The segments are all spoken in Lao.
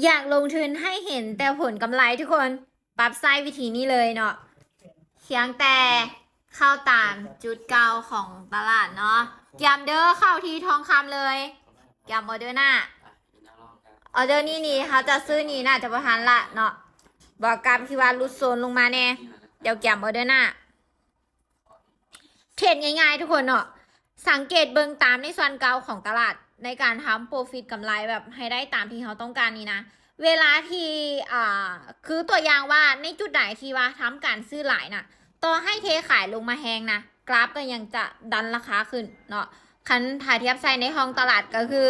ຢາກລົງທຶນໃຫ້ເຫັນແຕ່ຜົນກຳໄລທຸກຄົນ, ປັບໃຊ້ວິທີນີ້ເລີຍເນາະ. ພຽງແຕ່ເຂົ້າຕາມຈຸດເກົ່າຂອງຕະຫຼາດເນາະ. ກຽມເດີ ເຂົ້າທີ່ທອງຄຳເລີຍ. ກຽມອໍເດີໜ້າ. ອໍເດີນີ້ນີ້ ເຮົາຈະຊື້ນີ້ໜ້າຈະບໍ່ທັນລະເນາະ. ບວກກັບທີ່ວ່າຫຼຸດໂຊນລົງມາແດ່. ດຽວກຽມອໍເດີໜ້າ. ເທຣດງ່າຍໆທຸກຄົນເນາະ, ສັງເກດເບິ່ງຕາມໃນສ່ວນເກົ່າຂອງຕະຫຼາດ ໃນການທຳໂປຣຟິດກຳໄລແບບໃຫ້ໄດ້ຕາມທີ່ເຮົາຕ້ອງການນີ້ນະ. ເວລາທີ່ ອ່າ ຄືຕົວຢ່າງວ່າໃນຈຸດໃດທີ່ວ່າທຳການຊື້ຫຼາຍນະ, ຕໍ່ໃຫ້ເທຂາຍລົງມາແຮງນະ, ກຣາຟກໍຍັງຈະດັນລາຄາຂຶ້ນເນາະ. ຄັນຖ້າທຽບໃສ່ໃນຫ້ອງຕະຫຼາດກໍຄື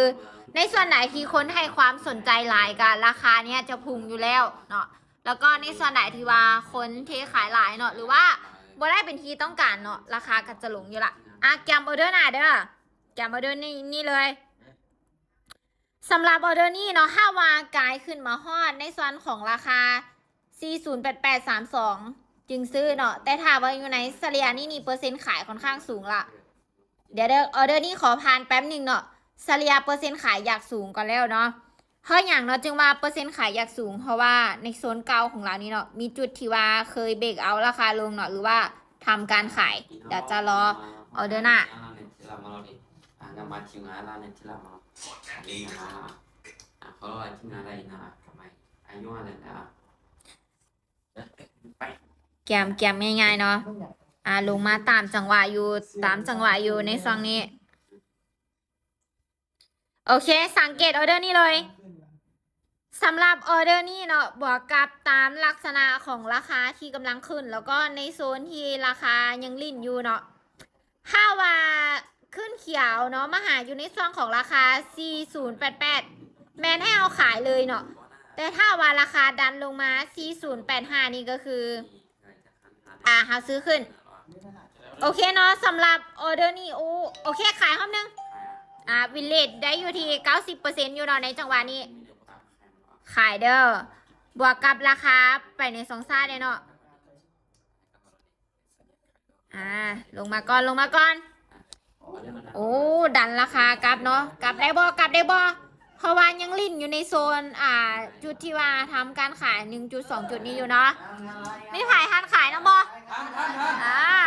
ໃນສ່ວນໃດທີ່ຄົນໃຫ້ຄວາມສົນໃຈຫຼາຍ ກໍລາຄາເນີ້ຍຈະພຸ່ງຢູ່ແລ້ວເນາະ. ແລ້ວກໍໃນສ່ວນໃດທີ່ວ່າຄົນເທຂາຍຫຼາຍເນາະ ຫຼືວ່າບໍ່ໄດ້ເປັນທີ່ຕ້ອງການເນາະ, ລາຄາກໍຈະລົງຢູ່ລະ. ອາ ກຽມອໍເດີໜ້າເດີ, ກຽມອໍເດີນີ້ ນີ້ເລີຍ. ສຳລັບອໍເດີນີ້ເນາະ, ຖ້າວ່າກາຍຂຶ້ນມາຮອດໃນສ່ວນຂອງລາຄາສີ່ສູນແປດແປດສາມສອງ ຈຶ່ງຊື້ເນາະ, ແຕ່ຖ້າວ່າຢູ່ໃນສະເລ່ຍນີ້ນີ້ ເປີເຊັນຂາຍຂ້ອນຂ້າງສູງລະ. ດຽວເດີ ອໍເດີນີ້ຂໍຜ່ານແປັບໜຶ່ງເນາະ, ສະເລ່ຍເປີເຊັນຂາຍຢາກສູງກ່ອນແລ້ວເນາະ. ເພາະຫຍັງເນາະຈຶ່ງວ່າເປີເຊັນຂາຍຢາກສູງ? ເພາະວ່າໃນໂຊນເກົ່າຂອງລາວນີ້ເນາະ ມີຈຸດທີ່ວ່າເຄີຍເບຣກເອົາລາຄາລົງເນາະ ຫຼືວ່າທຳການຂາຍ. ດຽວຈະລໍອໍເດີໜ້າ. ກຽມ ກຽມງ່າຍໆເນາະ. ອາ ລົງມາຕາມຈັງຫວະຢູ່ ຕາມຈັງຫວະຢູ່ໃນຊ່ວງນີ້. ໂອເຄ ສັງເກດອໍເດີນີ້ເລີຍ. ສຳລັບອໍເດີນີ້ເນາະ ບວກກັບຕາມລັກສະນະຂອງລາຄາທີ່ກຳລັງຂຶ້ນ ແລ້ວກໍໃນໂຊນທີ່ລາຄາຍັງຫຼິ້ນຢູ່ເນາະ, ຖ້າວ່າຂຶ້ນຂຽວເນາະ ມາຫາຢູ່ໃນຊ່ວງຂອງລາຄາສີ່ສູນແປດແປດ ແມ່ນໃຫ້ເຮົາຂາຍເລີຍເນາະ. ແຕ່ຖ້າວ່າລາຄາດັນລົງມາສີ່ສູນແປດຫ້ານີ້ກໍຄື ອາ ເຮົາຊື້ຂຶ້ນ. ໂອເຄເນາະ, ສຳລັບອໍເດີນີ້ ໂອ ໂອເຄ ຂາຍຮອບໜຶ່ງ. ອາ ວິນເຣດໄດ້ຢູ່ທີ່ເກົ້າສິບເປີເຊັນຢູ່ເນາະໃນຈັງຫວະນີ້. ຂາຍເດີ, ບວກກັບລາຄາໄປໃນຊ່ອງຊ້າແດ່ເນາະ. ອາ ລົງມາກ່ອນ ລົງມາກ່ອນ. ໂອ້ ດັນລາຄາກັບເນາະ, ກັບໄດ້ບໍ່ ກັບໄດ້ບໍ່? ເພາະວ່າຍັງຫຼິ້ນຢູ່ໃນໂຊນ ອາ ຈຸດທີ່ວ່າທຳການຂາຍໜຶ່ງຈຸດສອງຈຸດນີ້ຢູ່ເນາະ. ມີໃຜທັນຂາຍນຳບໍ່? ອາ